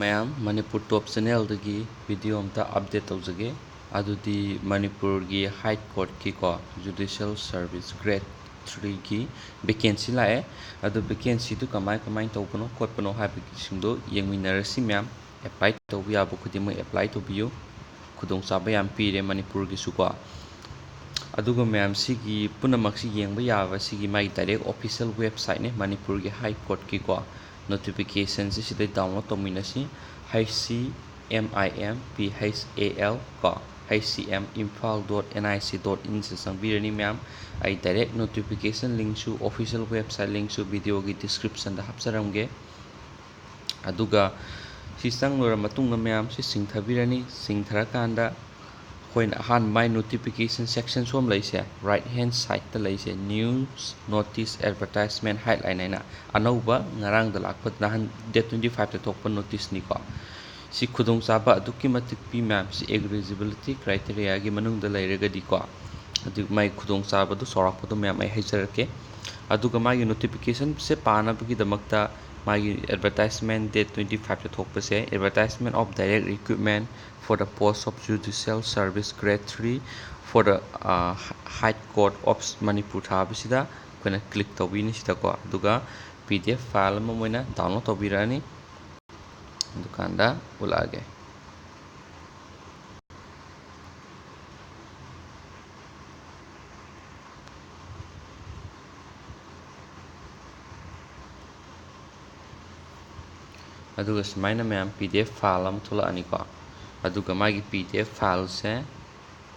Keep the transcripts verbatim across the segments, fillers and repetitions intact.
ꯃꯌꯥꯝ, ꯃꯅꯤꯄꯨꯔ ꯇꯣꯞ ꯆꯦꯅꯦꯜꯗꯒꯤ ꯚꯤꯗꯤꯑꯣ ꯑꯝꯇ ꯑꯞꯗꯦꯠ ꯇꯧꯖꯒꯦ꯫ ꯑꯗꯨꯗꯤ ꯃꯅꯤꯄꯨꯔꯒꯤ ꯍꯥꯏ ꯀꯣꯔꯠꯀꯤꯀꯣ, ꯖꯨꯗꯤꯁꯤꯌꯦꯜ ꯁꯔꯚꯤꯁ ꯒ꯭ꯔꯦꯗ ꯊ꯭ꯔꯤꯒꯤ ꯚꯦꯀꯦꯟꯁꯤ ꯂꯥꯛꯑꯦ꯫ ꯑꯗꯨ ꯚꯦꯀꯦꯟꯁꯤꯗꯨ ꯀꯃꯥꯏ ꯀꯃꯥꯏꯅ ꯇꯧꯕꯅꯣ ꯈꯣꯠꯄꯅꯣ ꯍꯥꯏꯕꯒꯤꯁꯤꯡꯗꯣ ꯌꯦꯡꯃꯤꯟꯅꯔꯁꯤ ꯃꯌꯥꯝ꯫ ꯑꯦꯄ꯭ꯂꯥꯏ ꯇꯧꯕ ꯌꯥꯕ ꯈꯨꯗꯤꯡꯃꯛ ꯑꯦꯄ꯭ꯂꯥꯏ ꯇꯧꯕꯤꯌꯨ꯫ ꯈꯨꯗꯣꯡꯆꯥꯕ ꯌꯥꯝ ꯄꯤꯔꯦ ꯃꯅꯤꯄꯨꯔꯒꯤꯁꯨꯀꯣ꯫ ꯑꯗꯨꯒ ꯃꯌꯥꯝ, ꯁꯤꯒꯤ ꯄꯨꯝꯅꯃꯛꯁꯤ ꯌꯦꯡꯕ ꯌꯥꯕ ꯁꯤꯒꯤ ꯃꯥꯒꯤ ꯗꯥꯏꯔꯦꯛ ꯑꯣꯐꯤꯁꯤꯌꯦꯜ ꯋꯦꯕꯁꯥꯏꯠꯅꯦ, ꯃꯅꯤꯄꯨꯔꯒꯤ ꯍꯥꯏ ꯀꯣꯔꯠꯀꯤꯀꯣ꯫ ꯅꯣꯇꯤꯐꯤꯀꯦꯁꯟꯁꯤ ꯁꯤꯗꯩ ꯗꯥꯎꯟꯂꯣꯗ ꯇꯧꯃꯤꯟꯅꯁꯤ꯫ H C M I M P H A L ꯀꯣ, H C M Imphal dot N I C dot ꯏꯟꯁꯤꯗ ꯆꯪꯕꯤꯔꯅꯤ ꯃꯌꯥꯝ꯫ ꯑꯩ ꯗꯥꯏꯔꯦꯛ ꯅꯣꯇꯤꯐꯤꯀꯦꯁꯟ ꯂꯤꯡꯁꯨ ꯑꯣꯐꯤꯁꯤꯌꯦꯜ ꯋꯦꯕꯁꯥꯏꯠ ꯂꯤꯡꯁꯨ ꯚꯤꯗꯤꯑꯣꯒꯤ ꯗꯤꯁꯀ꯭ꯔꯤꯞꯁꯟꯗ ꯍꯥꯞꯆꯔꯝꯒꯦ꯫ ꯑꯗꯨꯒ ꯁꯤ ꯆꯪ ꯂꯣꯏꯔ ꯃꯇꯨꯡꯗ ꯃꯌꯥꯝꯁꯤ ꯆꯤꯡꯊꯕꯤꯔꯅꯤ꯫ ꯆꯤꯡꯊꯔꯀꯥꯟꯗ ꯑꯩꯈꯣꯏꯅ ꯑꯍꯥꯟꯕ ꯃꯥꯏ ꯅꯣꯇꯤꯐꯤꯀꯦꯁꯟ ꯁꯦꯛꯁꯟ ꯁꯣꯝ ꯂꯩꯁꯦ, ꯔꯥꯏꯠ ꯍꯦꯟ ꯁꯥꯏꯠꯇ ꯂꯩꯁꯦ, ꯅ꯭ꯌꯨꯁ ꯅꯣꯇꯤꯁ ꯑꯦꯗꯚꯔꯇꯥꯏꯁꯃꯦꯟ ꯍꯥꯏꯠꯂꯥꯏꯟ ꯍꯥꯏꯅ ꯑꯅꯧꯕ ꯉꯔꯥꯡꯗ ꯂꯥꯛꯄ, ꯅꯍꯥꯟ ꯗꯦꯠ ꯇ꯭ꯋꯦꯟꯇꯤ ꯐꯥꯏꯚꯇ ꯊꯣꯛꯄ ꯅꯣꯇꯤꯁꯅꯤꯀꯣ꯫ ꯁꯤ ꯈꯨꯗꯣꯡꯆꯥꯕ ꯑꯗꯨꯛꯀꯤ ꯃꯇꯤꯛ ꯄꯤ ꯃꯌꯥꯝ꯫ ꯁꯤ ꯑꯦꯂꯤꯖꯤꯕꯤꯂꯤꯇꯤ ꯀ꯭ꯔꯥꯏꯇꯦꯔꯤꯌꯥꯒꯤ ꯃꯅꯨꯡꯗ ꯂꯩꯔꯒꯗꯤꯀꯣ, ꯑꯗꯨ ꯃꯥꯏ ꯈꯨꯗꯣꯡꯆꯥꯕꯗꯣ ꯆꯥꯎꯔꯥꯛꯄꯗꯣ ꯃꯌꯥꯝ ꯑꯩ ꯍꯥꯏꯖꯔꯛꯀꯦ꯫ ꯑꯗꯨꯒ ꯃꯥꯒꯤ ꯅꯣꯇꯤꯐꯤꯀꯦꯁꯟꯁꯦ ꯄꯥꯅꯕꯒꯤꯗꯃꯛꯇ ꯃꯥꯒꯤ ꯑꯦꯗꯚꯔꯇꯥꯏꯁꯃꯦꯟ ꯗꯦꯠ ꯇ꯭ꯋꯦꯟꯇꯤ ꯐꯥꯏꯚꯇ ꯊꯣꯛꯄꯁꯦ, advertisement of direct recruitment for the post of Judicial Service Grade three for the, ꯑ, High Court of Manipur ꯊꯥꯕꯁꯤꯗ ꯑꯩꯈꯣꯏꯅ ꯀ꯭ꯂꯤꯛ ꯇꯧꯕꯤꯅꯤ ꯁꯤꯗꯀꯣ꯫ ꯑꯗꯨꯒ ꯄꯤ ꯗꯤ ꯑꯦꯐ ꯐꯥꯏꯜ ꯑꯃ ꯃꯣꯏꯅ ꯗꯥꯎꯟꯂꯣꯗ ꯇꯧꯕꯤꯔꯛꯑꯅꯤ꯫ ꯑꯗꯨꯀꯥꯟꯗ ꯎꯠꯂꯛꯑꯒꯦ꯫ ꯑꯗꯨꯒ ꯁꯨꯃꯥꯏꯅ ꯃꯌꯥꯝ ꯄꯤ ꯗꯤ ꯑꯦꯐ ꯐꯥꯏꯜ ꯑꯃ ꯊꯣꯛꯂꯛꯑꯅꯤꯀꯣ꯫ ꯑꯗꯨꯒ ꯃꯥꯒꯤ ꯄꯤ ꯗꯤ ꯑꯦꯐ ꯐꯥꯏꯜꯁꯦ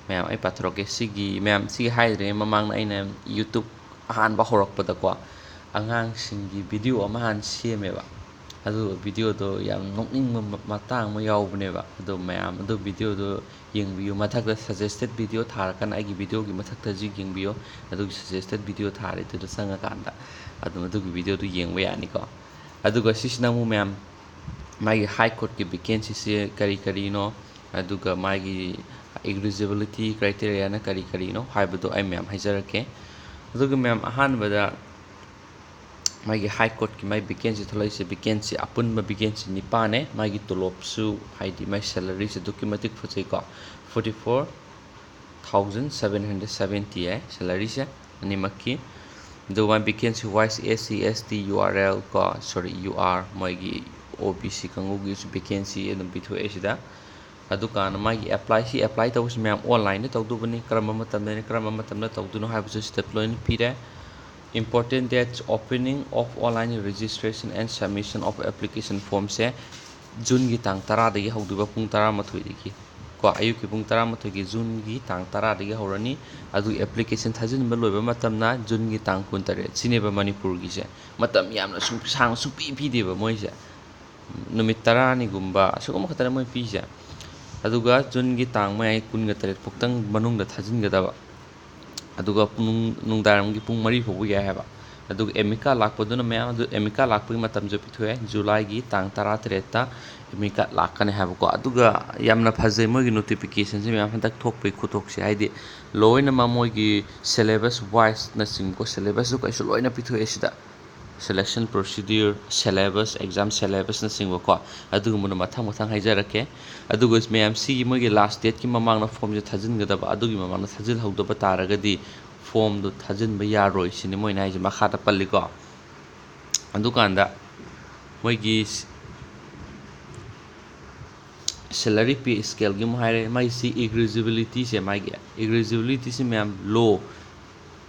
ꯃꯌꯥꯝ ꯑꯩ ꯄꯥꯊꯣꯔꯛꯀꯦ꯫ ꯁꯤꯒꯤ ꯃꯌꯥꯝ, ꯁꯤꯒꯤ ꯍꯥꯏꯗ꯭ꯔꯤꯉꯩ ꯃꯃꯥꯡꯗ ꯑꯩꯅ YouTube ꯑꯍꯥꯟꯕ ꯍꯧꯔꯛꯄꯗꯀꯣ, ꯑꯉꯥꯡꯁꯤꯡꯒꯤ ꯚꯤꯗꯤꯑꯣ ꯑꯃ ꯍꯥꯟꯅ ꯁꯦꯝꯃꯦꯕ꯫ ꯑꯗꯨ ꯚꯤꯗꯤꯑꯣꯗꯣ ꯌꯥꯝ ꯅꯣꯛꯅꯤꯡꯕ ꯃ-, ꯃꯇꯥꯡ ꯑꯃ ꯌꯥꯎꯕꯅꯦꯕ꯫ ꯑꯗꯣ ꯃꯌꯥꯝ ꯑꯗꯨ ꯚꯤꯗꯤꯑꯣꯗꯣ ꯌꯦꯡꯕꯤꯌꯨ꯫ ꯃꯊꯛꯇ ꯁꯖꯦꯁꯇꯦꯠ ꯚꯤꯗꯤꯑꯣ ꯊꯥꯔꯀꯥꯟꯗ ꯑꯩꯒꯤ ꯚꯤꯗꯤꯑꯣꯒꯤ ꯃꯊꯛꯇꯁꯨ ꯌꯦꯡꯕꯤꯌꯨ꯫ ꯑꯗꯨꯒꯤ ꯁꯖꯦꯁꯇꯦꯠ ꯚꯤꯗꯤꯑꯣ ꯊꯥꯔꯦ ꯑꯗꯨꯗ ꯆꯪꯉꯀꯥꯟꯗ ꯑꯗꯨꯝ ꯑꯗꯨꯒꯤ ꯚꯤꯗꯤꯑꯣꯗꯨ ꯌꯦꯡꯕ ꯌꯥꯅꯤꯀꯣ꯫ ꯑꯗꯨꯒ ꯁꯤꯁꯤꯅ ꯑꯃꯨꯛ ꯃꯌꯥꯝ ꯃꯥꯒꯤ ꯍꯥꯏ ꯀꯣꯔꯠꯀꯤ ꯚꯦꯀꯦꯟꯁꯤꯁꯦ ꯀꯔꯤ ꯀꯔꯤꯅꯣ, ꯑꯗꯨꯒ ꯃꯥꯒꯤ ꯑꯦꯂꯤꯖꯤꯕꯤꯂꯤꯇꯤ ꯀ꯭ꯔꯥꯏꯇꯦꯔꯤꯌꯥꯅ ꯀꯔꯤ ꯀꯔꯤꯅꯣ ꯍꯥꯏꯕꯗꯣ ꯑꯩ ꯃꯌꯥꯝ ꯍꯥꯏꯖꯔꯛꯀꯦ꯫ ꯑꯗꯨꯒ ꯃꯌꯥꯝ ꯑꯍꯥꯟꯕꯗ ꯃꯥꯒꯤ ꯍꯥꯏ ꯀꯣꯔꯠꯀꯤ ꯃꯥꯒꯤ ꯚꯦꯀꯦꯟꯁꯤ ꯊꯣꯛꯂꯛꯏꯁꯦ, ꯚꯦꯀꯦꯟꯁꯤ, ꯑꯄꯨꯟꯕ ꯚꯦꯀꯦꯟꯁꯤ ꯅꯤꯄꯥꯟꯅꯦ꯫ ꯃꯥꯒꯤ ꯇꯣꯂꯣꯞꯁꯨ, ꯍꯥꯏꯗꯤ ꯃꯥꯒꯤ ꯁꯦꯂꯔꯤꯁꯦ ꯑꯗꯨꯛꯀꯤ ꯃꯇꯤꯛ ꯐꯖꯩꯀꯣ, forty four thousand seven hundred seventy ꯍꯥꯏ ꯁꯦꯂꯔꯤꯁꯦ ꯑꯅꯤꯃꯛꯀꯤ꯫ ꯑꯗꯨꯒ ꯃꯥꯒꯤ vacancy wise, S C, S T, U R L ꯀꯣ, sorry, U R, ꯃꯣꯏꯒꯤ O B C ꯀꯥꯡꯕꯨꯒꯤꯁꯨ ꯚꯦꯀꯦꯟꯁꯤ ꯑꯗꯨꯝ ꯄꯤꯊꯣꯛꯑꯦ ꯁꯤꯗ꯫ ꯑꯗꯨꯀꯥꯟꯗ ꯃꯥꯒꯤ ꯑꯦꯄ꯭ꯂꯥꯏ, ꯁꯤ ꯑꯦꯄ꯭ꯂꯥꯏ ꯇꯧꯕꯁꯤ ꯃꯌꯥꯝ ꯑꯣꯟꯂꯥꯏꯟꯗ ꯇꯧꯗꯧꯕꯅꯤ꯫ ꯀꯔꯝꯕ ꯃꯇꯝꯗꯅꯤ, ꯀꯔꯝꯕ ꯃꯇꯝꯗ ꯇꯧꯗꯣꯏꯅꯣ ꯍꯥꯏꯕꯁꯨ ꯁꯤꯗ ꯂꯣꯏꯅ ꯄꯤꯔꯦ꯫ Important dates: opening of online registration and submission of application formꯁꯦ ꯖꯨꯟꯒꯤ ꯇꯥꯡ ꯇꯔꯥꯗꯒꯤ ꯍꯧꯗꯣꯏꯕ, ꯄꯨꯡ ꯇꯔꯥꯃꯥꯊꯣꯏꯗꯒꯤ ꯀꯣ, ꯑꯌꯨꯛꯀꯤ ꯄꯨꯡ ꯇꯔꯥꯃꯥꯊꯣꯏꯒꯤ, ꯖꯨꯟꯒꯤ ꯇꯥꯡ ꯇꯔꯥꯗꯒꯤ ꯍꯧꯔꯅꯤ꯫ ꯑꯗꯨꯒ ꯑꯦꯄ꯭ꯂꯤꯀꯦꯁꯟ ꯊꯥꯖꯤꯟꯕ ꯂꯣꯏꯕ ꯃꯇꯝꯅ ꯖꯨꯟꯒꯤ ꯇꯥꯡ ꯀꯨꯟꯇꯔꯦꯠ꯫ ꯁꯤꯅꯦꯕ ꯃꯅꯤꯄꯨꯔꯒꯤꯁꯦ꯫ ꯃꯇꯝ ꯌꯥꯝꯅ ꯁꯨꯡ-, ꯁꯥꯡꯅ ꯁꯨꯡꯄꯤ ꯄꯤꯗꯦꯕ ꯃꯣꯏꯁꯦ꯫ ꯅꯨꯃꯤꯠ ꯇꯔꯥꯅꯤꯒꯨꯝꯕ ꯑꯁꯤꯒꯨꯝꯕ ꯈꯛꯇꯅꯦ ꯃꯣꯏ ꯄꯤꯁꯦ꯫ ꯑꯗꯨꯒ ꯖꯨꯟꯒꯤ ꯇꯥꯡ ꯃꯌꯥꯏ ꯀꯨꯟꯒ ꯇꯔꯦꯠ ꯐꯥꯎꯇꯪ ꯃꯅꯨꯡꯗ ꯊꯥꯖꯤꯟꯒꯗꯕ꯫ ꯑꯗꯨꯒ ꯄꯨꯡ, ꯅꯨꯡꯗꯥꯡꯋꯥꯏꯔꯝꯒꯤ ꯄꯨꯡ ꯃꯔꯤ ꯐꯥꯎꯕ ꯌꯥꯏ ꯍꯥꯏꯕ꯫ ꯑꯗꯨꯒ ꯑꯦꯗꯃꯤꯠ ꯀꯥꯔꯗ ꯂꯥꯛꯄꯗꯨꯅ ꯃꯌꯥꯝ ꯑꯗꯨ, ꯑꯦꯗꯃꯤꯠ ꯀꯥꯔꯗ ꯂꯥꯛꯄꯒꯤ ꯃꯇꯝꯁꯨ ꯄꯤꯊꯣꯛꯑꯦ, ꯖꯨꯂꯥꯏꯒꯤ ꯇꯥꯡ ꯇꯔꯥꯇꯔꯦꯠꯇ ꯑꯦꯗꯃꯤꯠ ꯀꯥꯔꯗ ꯂꯥꯛꯀꯅꯤ ꯍꯥꯏꯕꯀꯣ꯫ ꯑꯗꯨꯒ ꯌꯥꯝꯅ ꯐꯖꯩ ꯃꯣꯏꯒꯤ ꯅꯣꯇꯤꯐꯤꯀꯦꯁꯟꯁꯦ ꯃꯌꯥꯝ ꯍꯟꯗꯛ ꯊꯣꯛꯄꯒꯤ ꯈꯨꯊꯣꯛꯁꯦ, ꯍꯥꯏꯗꯤ ꯂꯣꯏꯅꯃꯛ ꯃꯣꯏꯒꯤ ꯁꯦꯂꯦꯕꯁ ꯋꯥꯏꯁꯅꯆꯤꯡꯕꯀꯣ, ꯁꯦꯂꯦꯕꯁꯁꯨ ꯀꯩꯁꯨ ꯂꯣꯏꯅ ꯄꯤꯊꯣꯛꯑꯦ ꯁꯤꯗ꯫ Selection procedure, syllabus, exam syllabusꯅꯆꯤꯡꯕꯀꯣ, ꯑꯗꯨꯒꯨꯝꯕꯗꯣ ꯃꯊꯪ ꯃꯊꯪ ꯍꯥꯏꯖꯔꯛꯀꯦ꯫ ꯑꯗꯨꯒ ꯃꯌꯥꯝ, ꯁꯤꯒꯤ ꯃꯣꯏꯒꯤ ꯂꯥꯁ ꯗꯦꯠꯀꯤ ꯃꯃꯥꯡꯗ ꯐꯣꯝꯁꯦ ꯊꯥꯖꯤꯟꯒꯗꯕ, ꯑꯗꯨꯒꯤ ꯃꯃꯥꯡꯗ ꯊꯥꯖꯤꯜꯍꯧꯗꯕ ꯇꯥꯔꯒꯗꯤ ꯐꯣꯝꯗꯣ ꯊꯥꯖꯤꯟꯕ ꯌꯥꯔꯣꯏ ꯁꯤꯅꯤ ꯃꯣꯏꯅ ꯍꯥꯏꯁꯦ, ꯃꯈꯥꯗ ꯄꯜꯂꯤꯀꯣ꯫ ꯑꯗꯨꯀꯥꯟꯗ ꯃꯣꯏꯒꯤ salary pay scaleꯒꯤ ꯑꯃꯨꯛ ꯍꯥꯏꯔꯦ꯫ ꯃꯥꯒꯤꯁꯤ eligibilityꯁꯦ, ꯃꯥꯒꯤ eligibilityꯁꯦ ꯃꯌꯥꯝ, ꯂꯣ,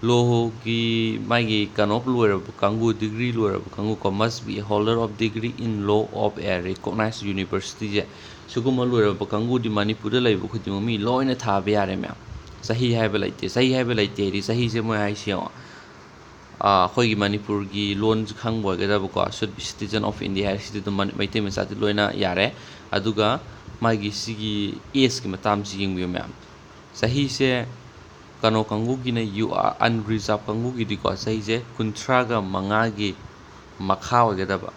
ꯂꯣꯒꯤ ꯃꯥꯒꯤ ꯀꯩꯅꯣ ꯂꯣꯏꯔꯕ ꯀꯥꯡꯕꯨ, ꯗꯤꯒ꯭ꯔꯤ ꯂꯣꯏꯔꯕ ꯀꯥꯡꯕꯨ ꯀꯣ, must be a holder of degree in law of a recognized universityꯁꯦ꯫ ꯁꯤꯒꯨꯝꯕ ꯂꯣꯏꯔꯕ ꯀꯥꯡꯕꯨꯗꯤ ꯃꯅꯤꯄꯨꯔꯗ ꯂꯩꯕ ꯈꯨꯗꯤꯡꯃꯛ ꯃꯤ ꯂꯣꯏꯅ ꯊꯥꯕ ꯌꯥꯔꯦ ꯃꯌꯥꯝ꯫ ꯆꯍꯤ ꯍꯥꯏꯕ ꯂꯩꯇꯦ꯫ ꯆꯍꯤ ꯍꯥꯏꯕ ꯂꯩꯇꯦ ꯍꯥꯏꯗꯤ ꯆꯍꯤꯁꯦ ꯃꯣꯏ ꯍꯥꯏꯁꯤ ꯌꯦꯡꯉꯣ꯫ ꯑꯥ, ꯑꯩꯈꯣꯏꯒꯤ ꯃꯅꯤꯄꯨꯔꯒꯤ ꯂꯣꯟꯁꯨ ꯈꯪꯕ ꯑꯣꯏꯒꯗꯕꯀꯣ, should be citizen of India ꯍꯥꯏꯔꯤꯁꯤꯗꯤ ꯑꯗꯨꯝ ꯃꯅꯤ-, ꯃꯩꯇꯩ ꯃꯆꯥꯗꯤ ꯂꯣꯏꯅ ꯌꯥꯔꯦ꯫ ꯑꯗꯨꯒ ꯃꯥꯒꯤ ꯁꯤꯒꯤ ageꯀꯤ ꯃꯇꯥꯡꯁꯤ ꯌꯦꯡꯕꯤꯌꯨ ꯃꯌꯥꯝ꯫ ꯆꯍꯤꯁꯦ ꯀꯩꯅꯣ ꯀꯥꯡꯕꯨꯒꯤꯅ, ꯌꯨ ꯑꯥꯔ unreserved ꯀꯥꯡꯕꯨꯒꯤꯗꯤꯀꯣ, ꯆꯍꯤꯁꯦ ꯀꯨꯟꯊ꯭ꯔꯥꯒ ꯃꯉꯥꯒꯤ ꯃꯈꯥ ꯑꯣꯏꯒꯗꯕ,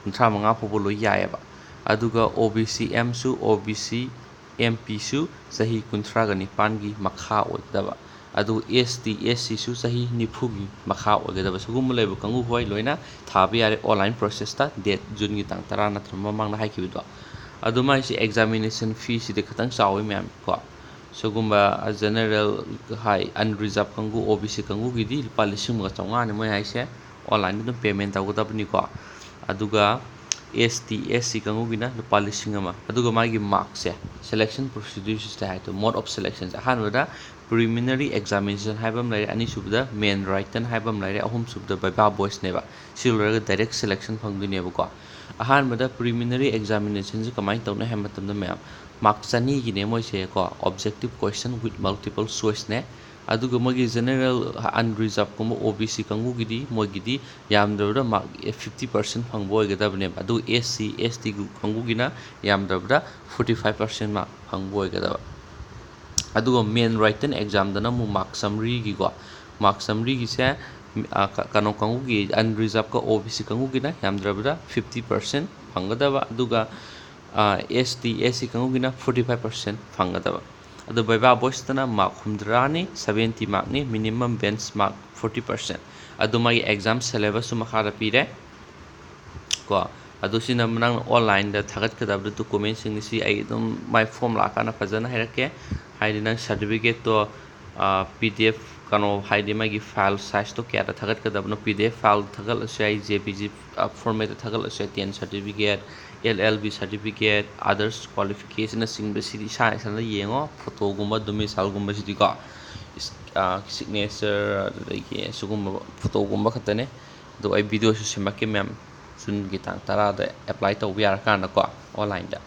ꯀꯨꯟꯊ꯭ꯔꯥ ꯃꯉꯥ ꯐꯥꯎꯕ ꯂꯣꯏ ꯌꯥꯏꯑꯕ꯫ ꯑꯗꯨꯒ O B C Mꯁꯨ, O B C M Pꯁꯨ ꯆꯍꯤ ꯀꯨꯟꯊ꯭ꯔꯥꯒ ꯅꯤꯄꯥꯟꯒꯤ ꯃꯈꯥ ꯑꯣꯏꯒꯗꯕ꯫ ꯑꯗꯨ ꯑꯦꯁ ꯇꯤ ꯑꯦꯁ ꯁꯤꯁꯨ ꯆꯍꯤ ꯅꯤꯐꯨꯒꯤ ꯃꯈꯥ ꯑꯣꯏꯒꯗꯕ ꯁꯤꯒꯨꯝꯕ ꯂꯩꯕ ꯀꯥꯡꯕꯨ ꯍꯣꯏ ꯂꯣꯏꯅ ꯊꯥꯕ ꯌꯥꯔꯦ ꯑꯣꯟꯂꯥꯏꯟ ꯄ꯭ꯔꯣꯁꯦꯁꯇ, ꯗꯦꯠ ꯖꯨꯟꯒꯤ ꯇꯥꯡ ꯇꯔꯥ ꯅꯠꯇ꯭ꯔꯒ ꯃꯃꯥꯡꯗ ꯍꯥꯏꯈꯤꯕꯗꯣ꯫ ꯑꯗꯨ ꯃꯥꯏꯁꯦ ꯑꯦꯛꯖꯥꯃꯤꯅꯦꯁꯟ ꯐꯤꯁꯤꯗꯤ ꯈꯤꯇꯪ ꯆꯥꯎꯋꯤ ꯃꯌꯥꯝ ꯀꯣ꯫ ꯁꯤꯒꯨꯝꯕ ꯖꯦꯅꯔꯦꯜ ꯍꯥꯏ, ꯑꯟꯔꯤꯖꯥꯔꯚ ꯀꯥꯡꯕꯨ, ꯑꯣ ꯕꯤ ꯁꯤ ꯀꯥꯡꯕꯨꯒꯤꯗꯤ ꯂꯨꯄꯥ ꯂꯤꯁꯤꯡ ꯑꯃꯒ ꯆꯥꯝꯃꯉꯥꯅꯤ ꯃꯣꯏ ꯍꯥꯏꯁꯦ꯫ ꯑꯣꯟꯂꯥꯏꯟꯗ ꯑꯗꯨꯝ ꯄꯦꯃꯦꯟ ꯇꯧꯒꯗꯕꯅꯤꯀꯣ꯫ ꯑꯗꯨꯒ ꯑꯦꯁ ꯇꯤ ꯑꯦꯁ ꯁꯤ ꯀꯥꯡꯕꯨꯒꯤꯅ ꯂꯨꯄꯥ ꯂꯤꯁꯤꯡ ꯑꯃ꯫ ꯑꯗꯨꯒ ꯃꯥꯒꯤ ꯃꯥꯔꯛꯁꯦ, ꯁꯦꯂꯦꯛꯁꯟ ꯄ꯭ꯔꯣꯁꯤꯗ꯭ꯌꯨꯔꯁꯤꯗ ꯍꯥꯏꯗꯣ, ꯃꯣꯗ ꯑꯣꯐ ꯁꯦꯂꯦꯛꯁꯟꯁꯦ, ꯑꯍꯥꯟꯕꯗ ꯄ꯭ꯔꯤꯂꯤꯃꯤꯅꯔꯤ ꯑꯦꯛꯖꯥꯃꯤꯅꯦꯁꯟ ꯍꯥꯏꯕ ꯑꯃ ꯂꯩꯔꯦ, ꯑꯅꯤꯁꯨꯕꯗ ꯃꯦꯟ ꯔꯥꯏꯇꯟ ꯍꯥꯏꯕ ꯑꯃ ꯂꯩꯔꯦ, ꯑꯍꯨꯝꯁꯨꯕꯗ ꯚꯥꯏꯚꯥ ꯚꯣꯏꯁꯅꯦꯕ꯫ ꯁꯤ ꯂꯣꯏꯔꯒ ꯗꯥꯏꯔꯦꯛ ꯁꯦꯂꯦꯛꯁꯟ ꯐꯪꯗꯣꯏꯅꯦꯕꯀꯣ꯫ ꯑꯍꯥꯟꯕꯗ ꯄ꯭ꯔꯤꯂꯤꯃꯤꯅꯔꯤ ꯑꯦꯛꯖꯥꯃꯤꯅꯦꯁꯟꯁꯦ ꯀꯃꯥꯏꯅ ꯇꯧꯅꯤ ꯍꯥꯏꯕ ꯃꯇꯝꯗ ꯃꯌꯥꯝ, ꯃꯥꯔꯛ ꯆꯅꯤꯒꯤꯅꯦ ꯃꯣꯏꯁꯦ ꯀꯣ, objective question with multiple choiceꯅꯦ꯫ ꯑꯗꯨꯒ ꯃꯣꯏꯒꯤ ꯖꯦꯅꯔꯦꯜ ꯑꯟꯔꯤꯖꯥꯔꯚꯀꯨꯝꯕ ꯑꯣ ꯕꯤ ꯁꯤ ꯀꯥꯡꯕꯨꯒꯤꯗꯤ ꯃꯣꯏꯒꯤꯗꯤ ꯌꯥꯝꯗ꯭ꯔꯕꯗ ꯃꯥꯔꯛ ꯐꯤꯐꯇꯤ ꯄꯥꯔꯁꯦꯟ ꯐꯪꯕ ꯑꯣꯏꯒꯗꯕꯅꯦꯕ꯫ ꯑꯗꯨ ꯑꯦꯁ ꯁꯤ, ꯑꯦꯁ ꯇꯤ ꯀꯥꯡꯕꯨꯒꯤꯅ ꯌꯥꯝꯗ꯭ꯔꯕꯗ ꯐꯣꯔꯇꯤ ꯐꯥꯏꯚ ꯄꯥꯔꯁꯦꯟ ꯃꯥꯔꯛ ꯐꯪꯕ ꯑꯣꯏꯒꯗꯕ꯫ ꯑꯗꯨꯒ ꯃꯦꯟ ꯔꯥꯏꯇꯟ ꯑꯦꯛꯖꯥꯝꯗꯅ ꯑꯃꯨꯛ ꯃꯥꯔꯛ ꯆꯥꯝꯃꯔꯤꯒꯤꯀꯣ, ꯃꯥꯔꯛ ꯆꯥꯝꯃꯔꯤꯒꯤꯁꯦ, ꯃꯤ-, ꯑ, ꯀ-, ꯀꯩꯅꯣ ꯀꯥꯡꯕꯨꯒꯤ, ꯑꯟꯔꯤꯖꯥꯔꯚꯀ ꯑꯣ ꯕꯤ ꯁꯤ ꯀꯥꯡꯕꯨꯒꯤꯅ ꯌꯥꯝꯗ꯭ꯔꯕꯗ ꯐꯤꯐꯇꯤ ꯄꯥꯔꯁꯦꯟ ꯐꯪꯒꯗꯕ, ꯑꯗꯨꯒ, ꯑ, ꯑꯦꯁ T, S C ꯀꯥꯡꯕꯨꯒꯤꯅ forty five percent ꯐꯪꯒꯗꯕ꯫ ꯑꯗꯣ ꯚꯥꯏꯚꯥ ꯚꯣꯏꯁꯇꯅ ꯃꯥꯔꯛ ꯍꯨꯝꯗ꯭ꯔꯥꯅꯤ, ꯁꯕꯦꯟꯇꯤ ꯃꯥꯔꯛꯅꯤ, ꯃꯤꯅꯤꯃꯝ ꯕꯦꯟꯁ ꯃꯥꯔꯛ ꯐꯣꯔꯇꯤ ꯄꯥꯔꯁꯦꯟ꯫ ꯑꯗꯨ ꯃꯥꯒꯤ ꯑꯦꯛꯖꯥꯝ ꯁꯦꯂꯦꯕꯁꯁꯨ ꯃꯈꯥꯗ ꯄꯤꯔꯦ ꯀꯣ꯫ ꯑꯗꯨ ꯁꯤꯅ ꯅꯪꯅ ꯑꯣꯟꯂꯥꯏꯟꯗ ꯊꯥꯒꯠꯀꯗꯕ ꯗꯣꯀꯨꯃꯦꯟꯁꯤꯡꯁꯤ ꯑꯩ ꯑꯗꯨꯝ ꯃꯥꯏ ꯐꯣꯝ ꯂꯥꯛꯑꯀꯥꯟꯗ ꯐꯖꯅ ꯍꯥꯏꯔꯛꯀꯦ꯫ ꯍꯥꯏꯗꯤ ꯅꯪ ꯁꯥꯔꯇꯤꯐꯤꯀꯦꯠꯇꯣ, ꯄꯤ ꯗꯤ ꯑꯦꯐ ꯀꯩꯅꯣ, ꯍꯥꯏꯗꯤ ꯃꯥꯒꯤ ꯐꯥꯏꯜ ꯁꯥꯏꯖꯇꯣ ꯀꯌꯥꯗ ꯊꯥꯒꯠꯀꯗꯕꯅꯣ, ꯄꯤ ꯗꯤ ꯑꯦꯐ ꯐꯥꯏꯜ ꯊꯥꯒꯠꯂꯁꯨ ꯌꯥꯏ, ꯖꯦ ꯄꯤ ꯖꯤ ꯐꯣꯔꯃꯦꯠꯇ ꯊꯥꯒꯠꯂꯁꯨ ꯌꯥꯏ, ten certificate, L L B certificate, others ꯀ꯭ꯋꯥꯂꯤꯐꯤꯀꯦꯁꯟꯅꯆꯤꯡꯕꯁꯤꯗꯤ ꯏꯁꯥ ꯏꯁꯥꯅ ꯌꯦꯡꯉꯣ꯫ ꯐꯣꯇꯣꯒꯨꯝꯕ ꯗꯣꯃꯤꯁꯥꯏꯜꯒꯨꯝꯕꯁꯤꯗꯤꯀꯣ, ꯏꯁ-, ꯑ, ꯁꯤꯒꯅꯦꯆꯔ, ꯑꯗꯨꯗꯒꯤ ꯁꯤꯒꯨꯝꯕ ꯐꯣꯇꯣꯒꯨꯝꯕ ꯈꯛꯇꯅꯦ꯫ ꯑꯗꯣ ꯑꯩ ꯚꯤꯗꯤꯑꯣꯁꯨ ꯁꯦꯝꯃꯛꯀꯦ ꯃꯌꯥꯝ, ꯖꯨꯟꯒꯤ ꯇꯥꯡ ꯇꯔꯥꯗ ꯑꯦꯄ꯭ꯂꯥꯏ ꯇꯧꯕ ꯌꯥꯔꯀꯥꯟꯗꯀꯣ, ꯑꯣꯟꯂꯥꯏꯟꯗ꯫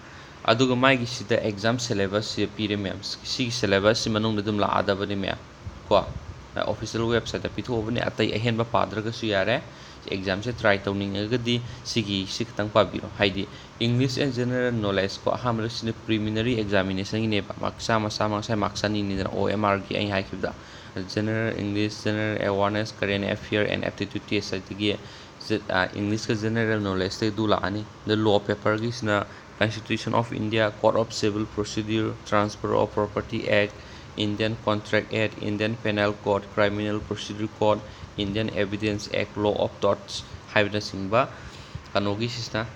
ꯑꯗꯨꯒ ꯃꯥꯒꯤ ꯁꯤꯗ ꯑꯦꯛꯖꯥꯝ ꯁꯦꯂꯦꯕꯁꯁꯦ ꯄꯤꯔꯦ ꯃꯌꯥꯝ, ꯁꯤꯒꯤ ꯁꯦꯂꯦꯕꯁꯁꯤ ꯃꯅꯨꯡꯗ ꯑꯗꯨꯝ ꯂꯥꯛꯑꯗꯕꯅꯤ ꯃꯌꯥꯝ ꯀꯣ꯫ ꯑꯣꯐꯤꯁꯤꯌꯦꯜ ꯋꯦꯕꯁꯥꯏꯠꯇ ꯄꯤꯊꯣꯛꯑꯕꯅꯤ, ꯑꯇꯩ ꯑꯍꯦꯟꯕ ꯄꯥꯗ꯭ꯔꯒꯁꯨ ꯌꯥꯔꯦ꯫ ꯑꯦꯛꯖꯥꯝꯁꯦ ꯇ꯭ꯔꯥꯏ ꯇꯧꯅꯤꯡꯉꯒꯗꯤ ꯁꯤꯒꯤꯁꯤ ꯈꯤꯇꯪ ꯄꯥꯕꯤꯔꯣ꯫ ꯍꯥꯏꯗꯤ English and General Knowledge ꯀꯣ, ꯑꯍꯥꯟꯕꯗ ꯁꯤꯅ ꯄ꯭ꯔꯤꯂꯤꯃꯤꯅꯔꯤ ꯑꯦꯛꯖꯥꯃꯤꯅꯦꯁꯟꯒꯤꯅꯦꯕ, ꯃꯥꯔꯛ ꯆꯥꯝꯃ, ꯆꯥꯝꯃ, ꯉꯁꯥꯏ ꯃꯥꯔꯛ ꯆꯅꯤꯅꯤꯗꯅ ꯑꯣ ꯑꯦꯝ ꯑꯥꯔꯒꯤ ꯑꯩꯅ ꯍꯥꯏꯈꯤꯕꯗ꯫ General English, General Awareness, Current Affair and Aptitude Test, ꯑꯗꯒꯤ ꯖꯦ-, ꯑ, Englishꯀ General Knowledgeꯇꯩ ꯑꯗꯨ ꯂꯥꯛꯑꯅꯤ꯫ ꯑꯗ ꯂꯣ ꯄꯦꯄꯔꯒꯤꯁꯤꯅ Constitution of India, Code of Civil Procedure, Transfer of Property Act, Indian Contract Act, Indian Penal Code, Criminal Procedure Code, Indian Evidence Act, Law of Torts ꯍꯥꯏꯕꯅꯆꯤꯡꯕ ꯀꯩꯅꯣꯒꯤ ꯁꯤꯁꯤꯅ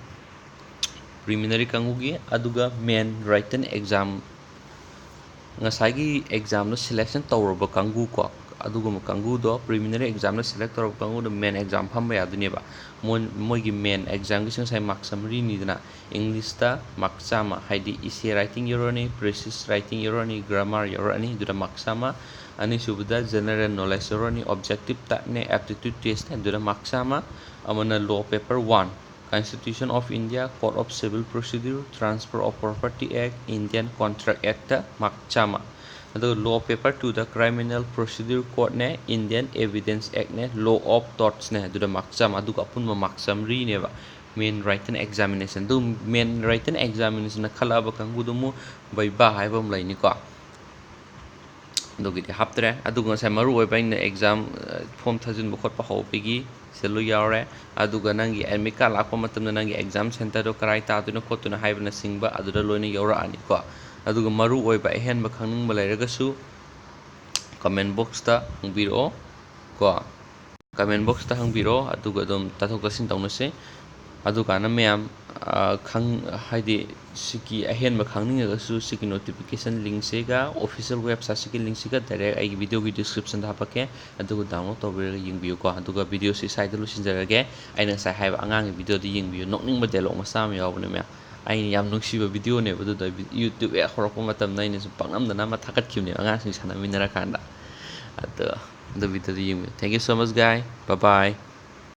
preliminary ꯀꯥꯡꯕꯨꯒꯤ꯫ ꯑꯗꯨꯒ main written exam, ꯉꯁꯥꯏꯒꯤ examꯗꯣ selection ꯇꯧꯔꯕ ꯀꯥꯡꯕꯨ ꯀꯣ, ꯑꯗꯨꯒꯨꯝꯕ ꯀꯥꯡꯕꯨꯗꯣ, preliminary examꯗ select ꯇꯧꯔꯕ ꯀꯥꯡꯕꯨꯗꯣ main exam ꯐꯝꯕ ꯌꯥꯗꯣꯏꯅꯦꯕ꯫ ꯃꯣꯏ, ꯃꯣꯏꯒꯤ main examꯒꯤꯁꯦ ꯉꯁꯥꯏ mark summary ꯅꯤꯗꯅ, Englishꯇ mark ꯆꯥꯝꯃ, ꯍꯥꯏꯗꯤ essay writing ꯌꯥꯎꯔꯛꯑꯅꯤ, prose writing ꯌꯥꯎꯔꯛꯑꯅꯤ, grammar ꯌꯥꯎꯔꯛꯑꯅꯤ, ꯑꯗꯨꯗ mark ꯆꯥꯝꯃ꯫ ꯑꯅꯤꯁꯨꯕꯗ general knowledge ꯌꯥꯎꯔꯛꯑꯅꯤ, objective typeꯅꯦ, aptitude testꯅꯦ, ꯑꯗꯨꯗ mark ꯆꯥꯝꯃ꯫ ꯑꯃꯅ law paper one, Constitution of India, Code of Civil Procedure, Transfer of Property Act, Indian Contract Actꯇ mark ꯆꯥꯝꯃ꯫ ꯑꯗꯨꯒ law paper twoꯗ Criminal Procedure Codeꯅꯦ, Indian Evidence Actꯅꯦ, Law of Tortsꯅꯦ, ꯑꯗꯨꯗ mark ꯆꯥꯝꯃ꯫ ꯑꯗꯨꯒ ꯑꯄꯨꯟꯕ mark ꯁꯝꯔꯤꯅꯦꯕ main written examination꯫ ꯑꯗꯨ main written examinationꯅ ꯈꯜꯂꯛꯑꯕ ꯀꯥꯡꯕꯨꯗꯨ ꯑꯃꯨꯛ viva ꯍꯥꯏꯕ ꯑꯃ ꯂꯩꯅꯤꯀꯣ꯫ ꯑꯗꯨꯒꯤꯗꯤ ꯍꯥꯞꯇ꯭ꯔꯦ꯫ ꯑꯗꯨꯒ ꯉꯁꯥꯏ ꯃꯔꯨ ꯑꯣꯏꯕ ꯑꯩꯅ exam form ꯊꯥꯖꯤꯟꯕ ꯈꯣꯠꯄ ꯍꯧꯕꯒꯤ ꯁꯤꯗ ꯂꯣꯏ ꯌꯥꯎꯔꯦ꯫ ꯑꯗꯨꯒ ꯅꯪꯒꯤ admit card ꯂꯥꯛꯄ ꯃꯇꯝꯗ ꯅꯪꯒꯤ exam centreꯗꯣ ꯀꯔꯥꯏ ꯇꯥꯗꯣꯏꯅꯣ ꯈꯣꯠꯇꯣꯏꯅꯣ ꯍꯥꯏꯕꯅꯆꯤꯡꯕ ꯑꯗꯨꯗ ꯂꯣꯏꯅ ꯌꯧꯔꯛꯑꯅꯤꯀꯣ꯫ ꯑꯗꯨꯒ ꯃꯔꯨ ꯑꯣꯏꯕ ꯑꯍꯦꯟꯕ ꯈꯪꯅꯤꯡꯕ ꯂꯩꯔꯒꯁꯨ comment boxꯇ ꯍꯪꯕꯤꯔꯛꯑꯣ ꯀꯣ꯫ Comment boxꯇ ꯍꯪꯕꯤꯔꯛꯑꯣ, ꯑꯗꯨꯒ ꯑꯗꯨꯝ ꯇꯥꯊꯣꯛ ꯇꯥꯁꯤꯟ ꯇꯧꯅꯁꯦ꯫ ꯑꯗꯨꯀꯥꯟꯗ ꯃꯌꯥꯝ, ꯑ, ꯈꯪ-, ꯍꯥꯏꯗꯤ ꯁꯤꯒꯤ ꯑꯍꯦꯟꯕ ꯈꯪꯅꯤꯡꯉꯒꯁꯨ ꯁꯤꯒꯤ notification linkꯁꯤꯒ official websiteꯁꯤꯒꯤ linkꯁꯤꯒ direct ꯑꯩꯒꯤ videoꯒꯤ descriptionꯗ ꯍꯥꯞꯄꯛꯀꯦ, ꯑꯗꯨꯒ download ꯇꯧꯕꯤꯔꯒ ꯌꯦꯡꯕꯤꯌꯨꯀꯣ꯫ ꯑꯗꯨꯒ videoꯁꯤ ꯁ꯭ꯋꯥꯏꯗ ꯂꯣꯏꯁꯤꯟꯖꯔꯒꯦ꯫ ꯑꯩꯅ ꯉꯁꯥꯏ ꯍꯥꯏꯕ ꯑꯉꯥꯡꯒꯤ videoꯗ ꯌꯦꯡꯕꯤꯌꯨ, ꯅꯣꯛꯅꯤꯡꯕ dialogue ꯃꯆꯥ ꯑꯃ ꯌꯥꯎꯕꯅꯦ ꯃꯌꯥꯝ꯫ ꯑꯩꯅ ꯌꯥꯝ ꯅꯨꯡꯁꯤꯕ videoꯅꯦꯕ꯫ ꯑꯗꯨꯗ YouTube ꯍꯦꯛ ꯍꯧꯔꯛꯄ ꯃꯇꯝꯗ ꯑꯩꯅꯁꯨ ꯄꯥꯛꯅꯝꯗꯅ ꯑꯃ ꯊꯥꯒꯠꯈꯤꯕꯅꯦꯕ ꯑꯉꯥꯡꯁꯤꯡ ꯁꯥꯟꯅꯃꯤꯟꯅꯔꯀꯥꯟꯗ꯫ ꯑꯗꯣ ꯑꯗꯨ videoꯗ ꯌꯦꯡꯕꯤꯌꯨ꯫ Thank you so much, guy. Bye bye.